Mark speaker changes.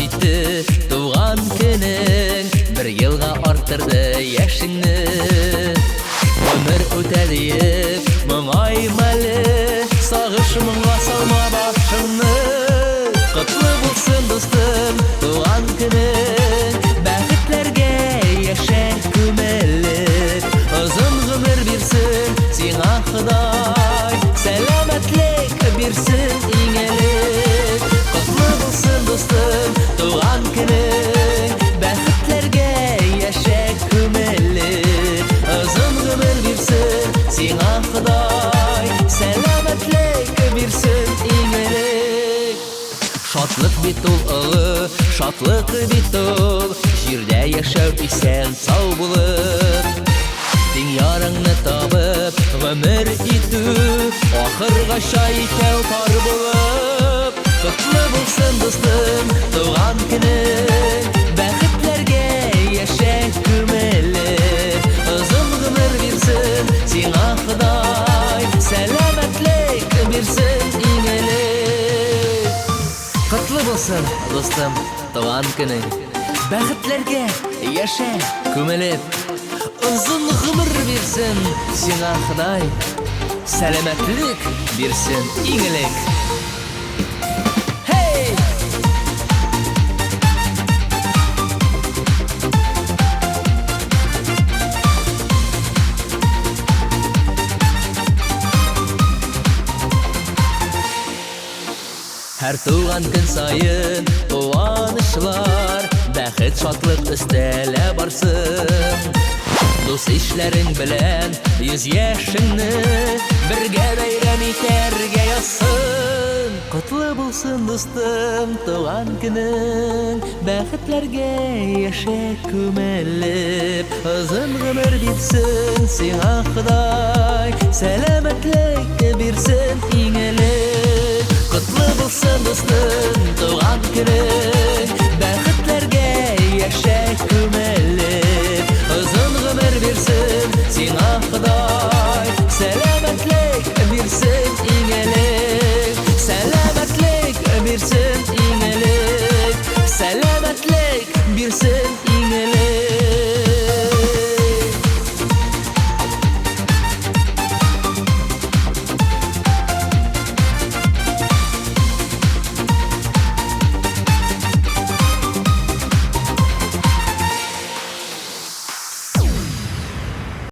Speaker 1: җитте туган көнең, бер елга арттырды яшеңне. Гомер үтә диеп, моңайма әле, сагыш моңга салма башыңны. Котлы булсын, дустым, туган көнең, бәхетләргә яшә күмелеп. Озын гомер бирсен сиңа Ходай, сәламәтлек бирсен иң элек. Котлы булсын, дустым, туган көнең, бәхетләргә яшә күмелеп. Озын гомер бирсен сиңа Ходай, сәламәтлек бирсен иң элек. Шатлык бит ул олы, шатлык бит ул, җирдә яшәү исән сау булып. Тиң ярыңны табып, гомер итү, ахыргача икәү пар булып. Котлы булсын, дустым, туган көнең, бәхетләргә яшә күмелеп. Озын гомер бирсен сиңа Ходай, сәламәтлек бирсен иң элек. Котлы булсын, дустым, туган көнең, бәхетләргә яшә күмелеп. Озын гомер бирсен сиңа Ходай, сәламәтлек бирсен иң элек. Hey! Һәр туган көн саен куанычлар, бәхет, шатлык өстәлә барсын. Дус ишләрең белән йөз яшеңне бергә бәйрәм итәргә язсын. Котлы булсын, дустым, туган көнең, бәхетләргә яшә күмелеп. Озын гомер бирсен сиңа Ходай, сәламәтлек бирсен иң элек. Котлы булсын, дустым, туган көнең, бәхетләргә яшә күмелеп. Озын гомер бирсен сиңа Ходай, сәламәтлек бирсен иң элек. Сәламәтлек бирсен иң элек. Сәламәтлек бирсен иң элек.